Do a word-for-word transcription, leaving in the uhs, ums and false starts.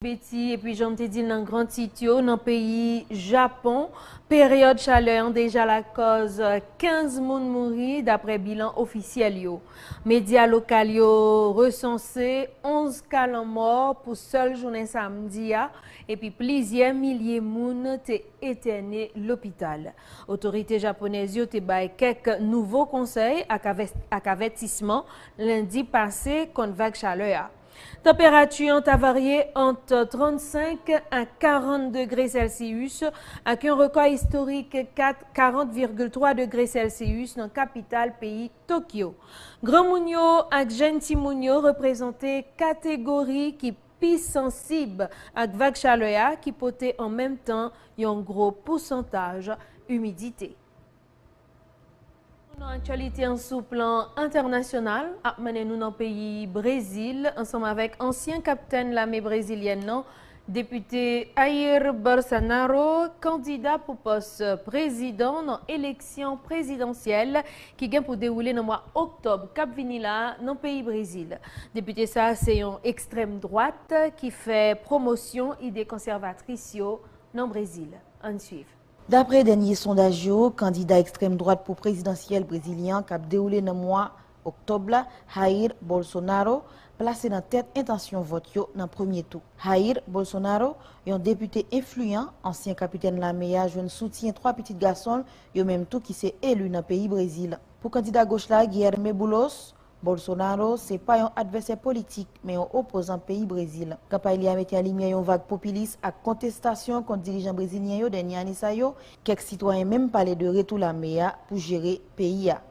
Beti, epi jan m te di l nan gran tit yo, nan peyi Japon, peryòd chalè an deja lakòz kenz moun mouri, daprè bilan ofisyèl yo. Medya lokal yo resanse onz ka lanmò pou sèl jounen samdi a, epi plizyè milye moun te entène lopital. Otorite japonèz yo te bay kèk nouvo konsèy ak avè-, ak avètisman lendi pase kont vag chalè a. Tanperati an ta varye ant trannsenk a karant degre Celsius, ak yon rekò istorik kat, karant vigil twa degre Celsius nan kapital peyi Tokyo. Granmoun yo ak jèn timoun yo reprezante kategori ki pi sansib ak vag chalè a, ki pote an menm tan yon gwo pousantaj imidite. Nan aktyalite an sou plan entènasyonal, ap mennen nou nan peyi Brezil, ansanm avèk ansyen kaptèn lame brezilyèn nan, depite Jair Bolsonaro, kandida pou pòs prezidan nan eleksyon prezidansyèl ki gen pou dewoule nan mwa oktòb k ap vini la a nan peyi Brezil. Depite sa a se yon ekstrèm dwat ki fè pwomosyon ide konsèvatris yo nan Brezil. Ann swiv. Daprè dènye sondaj yo, kandida ekstrèm dwat pou prezidansyèl brezilyen an k ap dewoule nan mwa oktòb la, Jair Bolsonaro, plase nan tèt entansyon vòt yo nan premye tou. Jair Bolsonaro, yon depite enfliyan, ansyen kapitèn lame a, jwenn soutyen twa pitit gason l, yo menm tou ki se eli nan peyi Brezil. Pou kandida goch la, Guilherme Boulos, Bolsonaro se pa yon advèsè politik, men yon opozan peyi Brezil. Kanpay li a mete an limyè yon vag popilis ak kontestasyon kont dirijan brezilyen yo dènye ane sa yo. Kèk sitwayen menm pale de retou lame a pou jere peyi a.